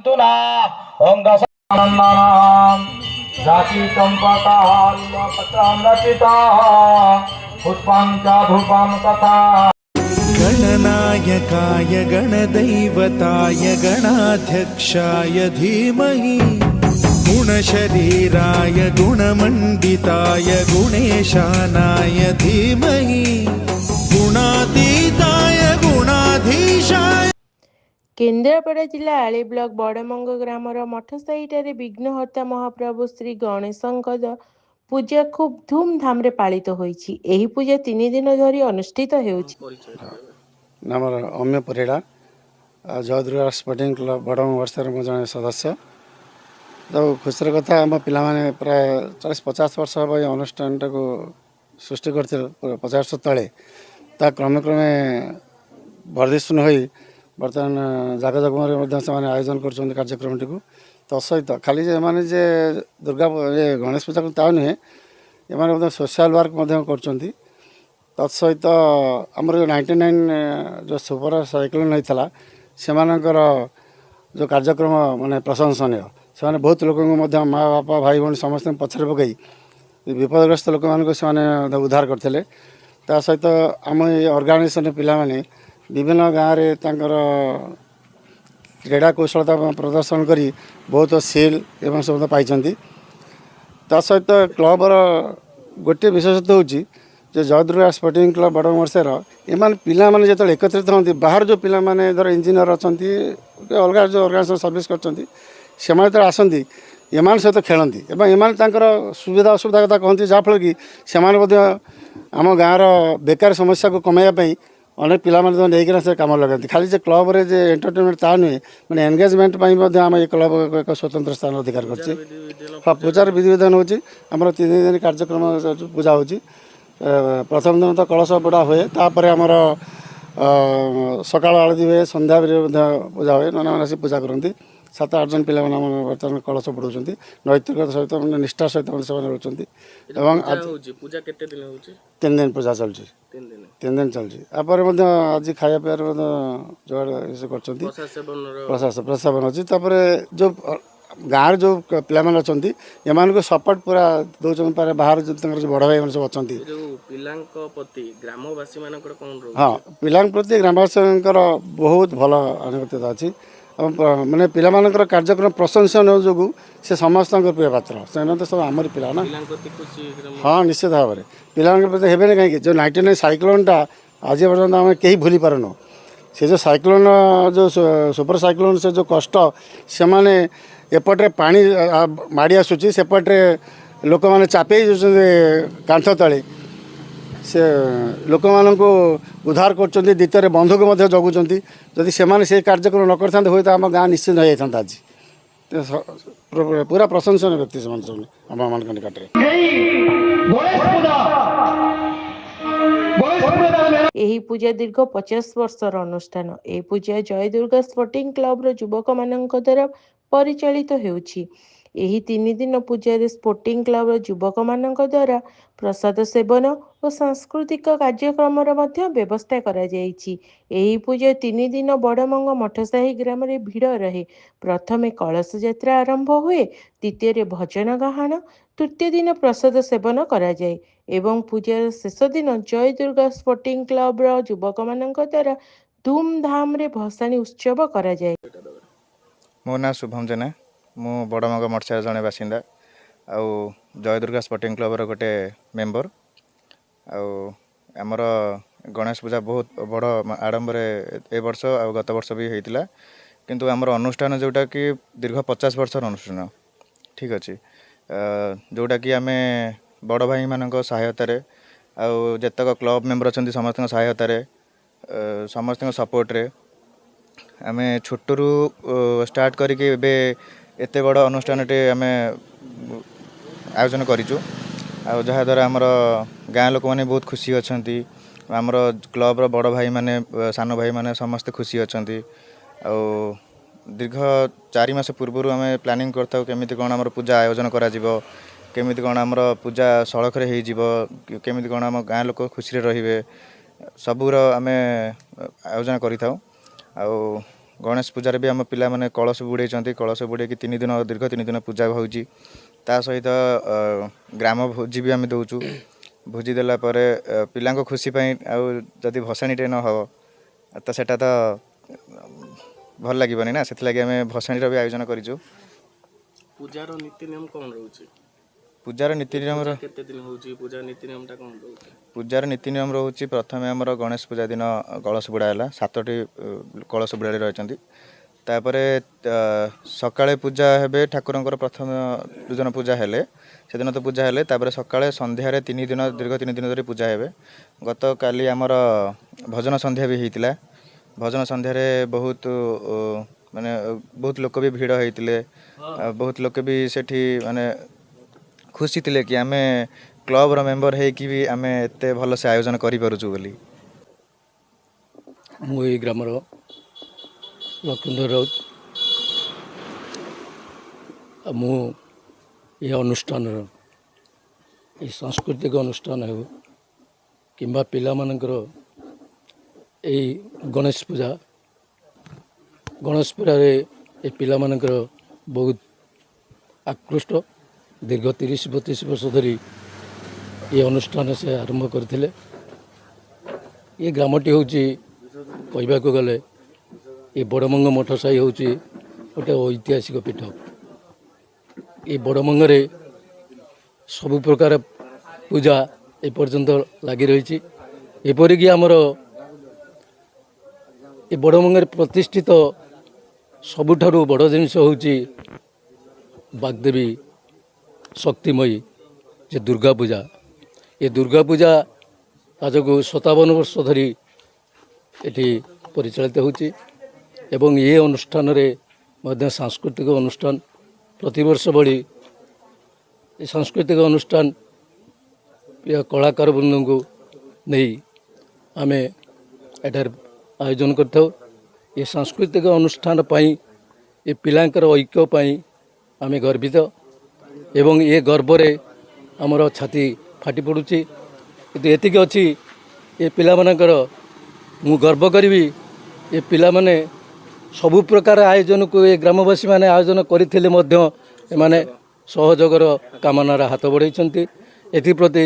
ओं दशानन्दनां जाति चम्पकालपत्रां पुष्पां च धूपां तथा। गणनायकाय गणदैवताय गणाध्यक्षाय धीमहि, गुणशरीराय गुणमण्डिताय गुणेशानाय धीमहि, गुणातीताय गुणाधीशाय। କେନ୍ଦ୍ରାପଡ଼ା ଜିଲ୍ଲା ଆଳି ବ୍ଲକ ବଡ଼ମଙ୍ଗ ଗ୍ରାମର ମଠସାହିଠାରେ ବିଘ୍ନହର୍ତ୍ତା ମହାପ୍ରଭୁ ଶ୍ରୀ ଗଣେଶଙ୍କ ପୂଜା ଖୁବ୍ ଧୁମଧାମରେ ପାଳିତ ହୋଇଛି। ଏହି ପୂଜା 3 ଦିନ ଧରି ଅନୁଷ୍ଠିତ ହେଉଛି। ଆମର ଅମ୍ୟ ପରିଡ଼ା ଆଉ ଜୟଦୁର୍ଗା ସ୍ପୋର୍ଟିଂ କ୍ଲବ୍ ବଡ଼ମ ବର୍ଷରେ ମୁଁ ଜଣେ ସଦସ୍ୟ। ତ ଖୁସିର କଥା, ଆମ ପିଲାମାନେ ପ୍ରାୟ 40-50 ବର୍ଷ ହେବ ଏ ଅନୁଷ୍ଠାନଟାକୁ ସୃଷ୍ଟି କରିଥିଲେ 50 ବର୍ଷ ତଳେ। ତା କ୍ରମେ କ୍ରମେ ବର୍ଦ୍ଧିଷ୍ଣୁ ହୋଇ ବର୍ତ୍ତମାନ ଜାକଜମକରେ ମଧ୍ୟ ସେମାନେ ଆୟୋଜନ କରୁଛନ୍ତି କାର୍ଯ୍ୟକ୍ରମଟିକୁ। ତା ସହିତ ଖାଲି ଯେ ଏମାନେ ଯେ ଦୁର୍ଗା ଏ ଗଣେଶ ପୂଜାକୁ ତା ନୁହେଁ, ଏମାନେ ମଧ୍ୟ ସୋସିଆଲ ୱାର୍କ ମଧ୍ୟ କରୁଛନ୍ତି। ତତ୍ ସହିତ ଆମର ଯେଉଁ 99 ଯେଉଁ ସୁପର ସାଇକ୍ଲୋନ୍ ହେଇଥିଲା, ସେମାନଙ୍କର ଯେଉଁ କାର୍ଯ୍ୟକ୍ରମ ମାନେ ପ୍ରଶଂସନୀୟ। ସେମାନେ ବହୁତ ଲୋକଙ୍କୁ ମଧ୍ୟ ମା ବାପା, ଭାଇ ଭଉଣୀ ସମସ୍ତଙ୍କୁ ପଛରେ ପକାଇ ବିପଦଗ୍ରସ୍ତ ଲୋକମାନଙ୍କୁ ସେମାନେ ଉଦ୍ଧାର କରିଥିଲେ। ତା ସହିତ ଆମ ଏ ଅର୍ଗାନାଇଜେସନ୍ ପିଲାମାନେ ବିଭିନ୍ନ ଗାଁରେ ତାଙ୍କର କ୍ରୀଡ଼ା କୌଶଳତା ପ୍ରଦର୍ଶନ କରି ବହୁତ ସିଲ୍ ଏବଂ ସବୁ ପାଇଛନ୍ତି। ତା ସହିତ କ୍ଲବର ଗୋଟିଏ ବିଶେଷତ୍ୱ ହେଉଛି ଯେ ଜୟଦୁର୍ଗା ସ୍ପୋର୍ଟିଂ କ୍ଲବ ବଡ଼ମର୍ଷାର ଏମାନେ ପିଲାମାନେ ଯେତେବେଳେ ଏକତ୍ରିତ ହୁଅନ୍ତି, ବାହାରୁ ଯେଉଁ ପିଲାମାନେ ଧର ଇଞ୍ଜିନିୟର ଅଛନ୍ତି କି ଅଲଗା ଯେଉଁ ଅର୍ଗାନାଇଜେସନ୍ ସର୍ଭିସ୍ କରିଛନ୍ତି, ସେମାନେ ଯେତେବେଳେ ଆସନ୍ତି, ଏମାନଙ୍କ ସହିତ ଖେଳନ୍ତି ଏବଂ ଏମାନେ ତାଙ୍କର ସୁବିଧା ଅସୁବିଧା କଥା କହନ୍ତି, ଯାହାଫଳରେ କି ସେମାନେ ମଧ୍ୟ ଆମ ଗାଁର ବେକାର ସମସ୍ୟାକୁ କମାଇବା ପାଇଁ ଅନେକ ପିଲାମାନେ ମଧ୍ୟ ନେଇକିନା ସେ କାମ ଲଗାନ୍ତି। ଖାଲି ଯେ କ୍ଲବରେ ଯେ ଏଣ୍ଟରଟେନମେଣ୍ଟ ତା ନୁହେଁ, ମାନେ ଏନଗେଜମେଣ୍ଟ ପାଇଁ ମଧ୍ୟ ଆମ ଏ କ୍ଲବ ଏକ ସ୍ୱତନ୍ତ୍ର ସ୍ଥାନ ଅଧିକାର କରିଛି। ହଁ, ପୂଜାର ବିଧିବିଧାନ ହେଉଛି ଆମର 3 ଦିନ କାର୍ଯ୍ୟକ୍ରମ ପୂଜା ହେଉଛି। ପ୍ରଥମ ଦିନ ତ କଳସ ବୁଡ଼ା ହୁଏ। ତାପରେ ଆମର ସକାଳ ଆଳତି ହୁଏ, ସନ୍ଧ୍ୟାରେ ମଧ୍ୟ ପୂଜା ହୁଏ। ନନାମାନେ ଆସି ପୂଜା କରନ୍ତି। ସାତ ଆଠ ଜଣ ପିଲାମାନେ ଆମର ବର୍ତ୍ତମାନ କଳସ ବୁଡ଼ଉଛନ୍ତି। ନୈତିକତା ସହିତ, ମାନେ ନିଷ୍ଠା ସହିତ ମଧ୍ୟ ସେମାନେ ରହୁଛନ୍ତି ଏବଂ ଆଜି ହଉଛି ପୂଜା କେତେ ଦିନ ହଉଛି? 3 ଦିନ ପୂଜା ଚାଲୁଛି। 3 ଦିନ? 3 ଦିନ ଚାଲୁଛି। ତାପରେ ମଧ୍ୟ ଆଜି ଖାଇବା ପିଇବାରେ ମଧ୍ୟ ଯୋଗାଡ଼ ଏସବୁ କରୁଛନ୍ତି। ପ୍ରସାଦ ସେବନର ପ୍ରସାଦ ସେବନ ଅଛି। ତାପରେ ଯେଉଁ ଗାଁରେ ଯେଉଁ ପିଲାମାନେ ଅଛନ୍ତି, ଏମାନଙ୍କୁ ସପୋର୍ଟ ପୁରା ଦେଉଛନ୍ତି। ପରେ ବାହାରେ ଯେଉଁ ତାଙ୍କର ଯେଉଁ ବଡ଼ ଭାଇମାନେ ସବୁ ଅଛନ୍ତି। ଏ ଯୋଉ ପିଲାଙ୍କ ପ୍ରତି ଗ୍ରାମବାସୀ ମାନଙ୍କର କଣ ରହୁଛି? ହଁ, ପିଲାଙ୍କ ପ୍ରତି ଗ୍ରାମବାସୀଙ୍କର ବହୁତ ଭଲ ଆନୁଗତ୍ୟତା ଅଛି ଏବଂ ମାନେ ପିଲାମାନଙ୍କର କାର୍ଯ୍ୟକ୍ରମ ପ୍ରଶଂସନୀୟ ଯୋଗୁଁ ସେ ସମସ୍ତଙ୍କ ପ୍ରିୟ ପାତ୍ର। ସେମାନେ ତ ସବୁ ଆମରି ପିଲା ନା। ପିଲାଙ୍କ ପ୍ରତି ଖୁସି ଗ୍ରାମ ହଁ, ନିଶ୍ଚିତ ଭାବରେ ପିଲାମାନଙ୍କ ପ୍ରତି ହେବେନି କାହିଁକି? ଯେଉଁ 99 ସାଇକ୍ଲୋନ୍ଟା ଆଜି ପର୍ଯ୍ୟନ୍ତ ଆମେ କେହି ଭୁଲି ପାରୁନୁ। ସେ ଯେଉଁ ସାଇକ୍ଲୋନ୍, ଯେଉଁ ସୁପର ସାଇକ୍ଲୋନ୍, ସେ ଯେଉଁ କଷ୍ଟ, ସେମାନେ ଏପଟରେ ପାଣି ମାଡ଼ି ଆସୁଛି, ସେପଟରେ ଲୋକମାନେ ଚାପି ହେଇଯାଉଛନ୍ତି କାନ୍ଥ ତଳେ, ସେ ଲୋକମାନଙ୍କୁ ଉଦ୍ଧାର କରୁଛନ୍ତି, ଦ୍ୱିତୀୟରେ ବନ୍ଧୁକୁ ମଧ୍ୟ ଜଗୁଛନ୍ତି। ଯଦି ସେମାନେ ସେ କାର୍ଯ୍ୟକ୍ରମ ନ କରିଥାନ୍ତେ, ହୁଏତ ଆମ ଗାଁ ନିଶ୍ଚିନ୍ତ ହେଇଯାଇଥାନ୍ତା ଆଜି। ତ ପୁରା ପ୍ରଶଂସନୀୟ ବ୍ୟକ୍ତି ସେମାନେ ସବୁ ଆମମାନଙ୍କ ନିକଟରେ। ଗଣେଶ ପୂଜା, ଗଣେଶ ପୂଜା। ଏହି ପୂଜା ଦୀର୍ଘ 50 ବର୍ଷର ଅନୁଷ୍ଠାନ। ଏହି ପୂଜା ଜୟଦୁର୍ଗା ସ୍ପୋର୍ଟିଂ କ୍ଲବର ଯୁବକମାନଙ୍କ ଦ୍ୱାରା ପରିଚାଳିତ ହେଉଛି। ଏହି 3 ଦିନ ପୂଜାରେ ସ୍ପୋର୍ଟିଂ କ୍ଲବର ଯୁବକମାନଙ୍କ ଦ୍ୱାରା ପ୍ରସାଦ ସେବନ ଓ ସାଂସ୍କୃତିକ କାର୍ଯ୍ୟକ୍ରମର ମଧ୍ୟ ବ୍ୟବସ୍ଥା କରାଯାଇଛି। ଏହି ପୂଜା 3 ଦିନ ବଡ଼ମଙ୍ଗ ମଠସାହି ଗ୍ରାମରେ ଭିଡ଼ ରହେ। ପ୍ରଥମେ କଳସ ଯାତ୍ରା ଆରମ୍ଭ ହୁଏ, ଦ୍ୱିତୀୟରେ ଭଜନ ଗାହାଣ, ତୃତୀୟ ଦିନ ପ୍ରସାଦ ସେବନ କରାଯାଏ ଏବଂ ପୂଜାର ଶେଷ ଦିନ ଜୟଦୁର୍ଗା ସ୍ପୋର୍ଟିଂ କ୍ଲବର ଯୁବକମାନଙ୍କ ଦ୍ୱାରା ଧୁମଧାମରେ ଭସାଣି ଉତ୍ସବ କରାଯାଏ। ମୋ ନାଁ ଶୁଭମ ଜେନା। ମୁଁ ବଡ଼ମଙ୍ଗ ମଠସାର ଜଣେ ବାସିନ୍ଦା ଆଉ ଜୟଦୁର୍ଗା ସ୍ପୋର୍ଟିଂ କ୍ଲବର ଗୋଟେ ମେମ୍ବର। ଆଉ ଆମର ଗଣେଶ ପୂଜା ବହୁତ ବଡ଼ ଆଡ଼ମ୍ବରେ ଏ ବର୍ଷ ଆଉ ଗତ ବର୍ଷ ବି ହେଇଥିଲା। କିନ୍ତୁ ଆମର ଅନୁଷ୍ଠାନ ଯେଉଁଟାକି ଦୀର୍ଘ 50 ବର୍ଷର ଅନୁଷ୍ଠାନ, ଠିକ୍ ଅଛି, ଯେଉଁଟାକି ଆମେ ବଡ଼ ଭାଇମାନଙ୍କ ସହାୟତାରେ ଆଉ ଯେତେକ କ୍ଲବ୍ ମେମ୍ବର ଅଛନ୍ତି ସମସ୍ତଙ୍କ ସହାୟତାରେ, ସମସ୍ତଙ୍କ ସପୋର୍ଟରେ ଆମେ ଛୋଟରୁ ଷ୍ଟାର୍ଟ କରିକି ଏବେ ଏତେ ବଡ଼ ଅନୁଷ୍ଠାନଟେ ଆମେ ଆୟୋଜନ କରିଛୁ। ଆଉ ଯାହାଦ୍ୱାରା ଆମର ଗାଁ ଲୋକମାନେ ବହୁତ ଖୁସି ଅଛନ୍ତି। ଆମର କ୍ଲବର ବଡ଼ ଭାଇମାନେ, ସାନ ଭାଇମାନେ ସମସ୍ତେ ଖୁସି ଅଛନ୍ତି। ଆଉ ଦୀର୍ଘ 4 ମାସ ପୂର୍ବରୁ ଆମେ ପ୍ଲାନିଂ କରିଥାଉ, କେମିତି କ'ଣ ଆମର ପୂଜା ଆୟୋଜନ କରାଯିବ, କେମିତି କ'ଣ ଆମର ପୂଜା ସଳଖରେ ହେଇଯିବ, କେମିତି କ'ଣ ଆମ ଗାଁ ଲୋକ ଖୁସିରେ ରହିବେ, ସବୁର ଆମେ ଆୟୋଜନ କରିଥାଉ। ଆଉ ଗଣେଶ ପୂଜାରେ ବି ଆମ ପିଲାମାନେ କଳସ ବୁଡ଼େଇଛନ୍ତି। କଳସ ବୁଡ଼େଇକି 3 ଦିନ, ଦୀର୍ଘ 3 ଦିନ ପୂଜା ହେଉଛି। ତା ସହିତ ଗ୍ରାମ ଭୋଜି ବି ଆମେ ଦେଉଛୁ। ଭୋଜି ଦେଲା ପରେ ପିଲାଙ୍କ ଖୁସି ପାଇଁ ଆଉ ଯଦି ଭସାଣିଟେ ନ ହେବ ତ ସେଇଟା ତ ଭଲ ଲାଗିବନି ନା। ସେଥିଲାଗି ଆମେ ଭସାଣିର ବି ଆୟୋଜନ କରିଛୁ। ପୂଜାର ନୀତି ନିୟମ କ'ଣ ରହୁଛି? ପୂଜାର ନୀତି ନିୟମର କେତେ ଦିନ ହେଉଛି? ପୂଜା ନୀତି ନିୟମଟା କ'ଣ ରହୁଛି? ପୂଜାର ନୀତି ନିୟମ ରହୁଛି, ପ୍ରଥମେ ଆମର ଗଣେଶ ପୂଜା ଦିନ କଳସ ବୁଡ଼ା ହେଲା। ସାତଟି କଳସ ବୁଡ଼ାଳି ରହିଛନ୍ତି। ତାପରେ ସକାଳେ ପୂଜା ହେବେ ଠାକୁରଙ୍କର। ପ୍ରଥମ ଦିନ ପୂଜା ହେଲେ, ସେଦିନ ତ ପୂଜା ହେଲେ, ତାପରେ ସକାଳେ ସନ୍ଧ୍ୟାରେ 3 ଦିନ, ଦୀର୍ଘ 3 ଦିନ ଧରି ପୂଜା ହେବେ। ଗତକାଲି ଆମର ଭଜନ ସନ୍ଧ୍ୟା ବି ହେଇଥିଲା। ଭଜନ ସନ୍ଧ୍ୟାରେ ବହୁତ ମାନେ ବହୁତ ଲୋକ ବି ଭିଡ଼ ହେଇଥିଲେ। ଆଉ ବହୁତ ଲୋକ ବି ସେଠି ମାନେ ଖୁସି ଥିଲେ କି ଆମେ କ୍ଲବର ମେମ୍ବର ହେଇକି ବି ଆମେ ଏତେ ଭଲସେ ଆୟୋଜନ କରିପାରୁଛୁ ବୋଲି। ମୁଁ ଏଇ ଗ୍ରାମର ଲକ୍ଷ୍ମୀଧର ରାଉତ। ଆଉ ମୁଁ ଏ ଅନୁଷ୍ଠାନର, ଏ ସାଂସ୍କୃତିକ ଅନୁଷ୍ଠାନ ହେଉ କିମ୍ବା ପିଲାମାନଙ୍କର ଏଇ ଗଣେଶ ପୂଜା, ଗଣେଶ ପୂଜାରେ ଏ ପିଲାମାନଙ୍କର ବହୁତ ଆକୃଷ୍ଟ। ଦୀର୍ଘ 30-32 ବର୍ଷ ଧରି ଏ ଅନୁଷ୍ଠାନ ସେ ଆରମ୍ଭ କରିଥିଲେ। ଏ ଗ୍ରାମଟି ହେଉଛି, କହିବାକୁ ଗଲେ ଏ ବଡ଼ମଙ୍ଗ ମଠ ସାହି ହେଉଛି ଗୋଟେ ଐତିହାସିକ ପୀଠ। ଏ ବଡ଼ମଙ୍ଗରେ ସବୁ ପ୍ରକାର ପୂଜା ଏପର୍ଯ୍ୟନ୍ତ ଲାଗି ରହିଛି। ଏପରିକି ଆମର ଏ ବଡ଼ମଙ୍ଗରେ ପ୍ରତିଷ୍ଠିତ ସବୁଠାରୁ ବଡ଼ ଜିନିଷ ହେଉଛି ବାଗଦେବୀ ଶକ୍ତିମୟୀ ଯେ ଦୁର୍ଗା ପୂଜା। ଏ ଦୁର୍ଗା ପୂଜା ଆଜକୁ 57 ବର୍ଷ ଧରି ଏଠି ପରିଚାଳିତ ହେଉଛି ଏବଂ ଏ ଅନୁଷ୍ଠାନରେ ମଧ୍ୟ ସାଂସ୍କୃତିକ ଅନୁଷ୍ଠାନ ପ୍ରତିବର୍ଷ ଭଳି ଏ ସାଂସ୍କୃତିକ ଅନୁଷ୍ଠାନ ପ୍ରିୟ କଳାକାର ବୃନ୍ଦଙ୍କୁ ନେଇ ଆମେ ଏଠାରେ ଆୟୋଜନ କରିଥାଉ। ଏ ସାଂସ୍କୃତିକ ଅନୁଷ୍ଠାନ ପାଇଁ, ଏ ପିଲାଙ୍କର ଐକ୍ୟ ପାଇଁ ଆମେ ଗର୍ବିତ ଏବଂ ଏ ଗର୍ବରେ ଆମର ଛାତି ଫାଟି ପଡ଼ୁଛି। କିନ୍ତୁ ଏତିକି ଅଛି, ଏ ପିଲାମାନଙ୍କର ମୁଁ ଗର୍ବ କରିବି। ଏ ପିଲାମାନେ ସବୁ ପ୍ରକାର ଆୟୋଜନକୁ ଏ ଗ୍ରାମବାସୀମାନେ ଆୟୋଜନ କରିଥିଲେ ମଧ୍ୟ ଏମାନେ ସହଯୋଗର କାମନାର ହାତ ବଢ଼ାଇଛନ୍ତି। ଏଥିପ୍ରତି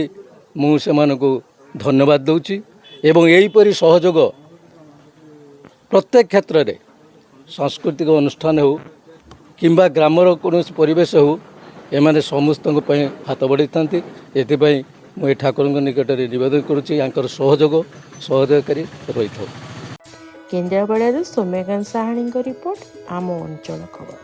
ମୁଁ ସେମାନଙ୍କୁ ଧନ୍ୟବାଦ ଦେଉଛି ଏବଂ ଏହିପରି ସହଯୋଗ ପ୍ରତ୍ୟେକ କ୍ଷେତ୍ରରେ, ସାଂସ୍କୃତିକ ଅନୁଷ୍ଠାନ ହେଉ କିମ୍ବା ଗ୍ରାମର କୌଣସି ପରିବେଶ ହେଉ, ଏମାନେ ସମସ୍ତଙ୍କ ପାଇଁ ହାତ ବଢ଼ାଇଥାନ୍ତି। ଏଥିପାଇଁ ମୁଁ ଏ ଠାକୁରଙ୍କ ନିକଟରେ ନିବେଦନ କରୁଛି, ୟାଙ୍କର ସହଯୋଗକାରୀ ରହିଥାଉ। କେନ୍ଦ୍ରାପଡ଼ାରୁ ସୌମ୍ୟକାନ୍ତ ସାହାଣୀଙ୍କ ରିପୋର୍ଟ, ଆମ ଅଞ୍ଚଳ ଖବର।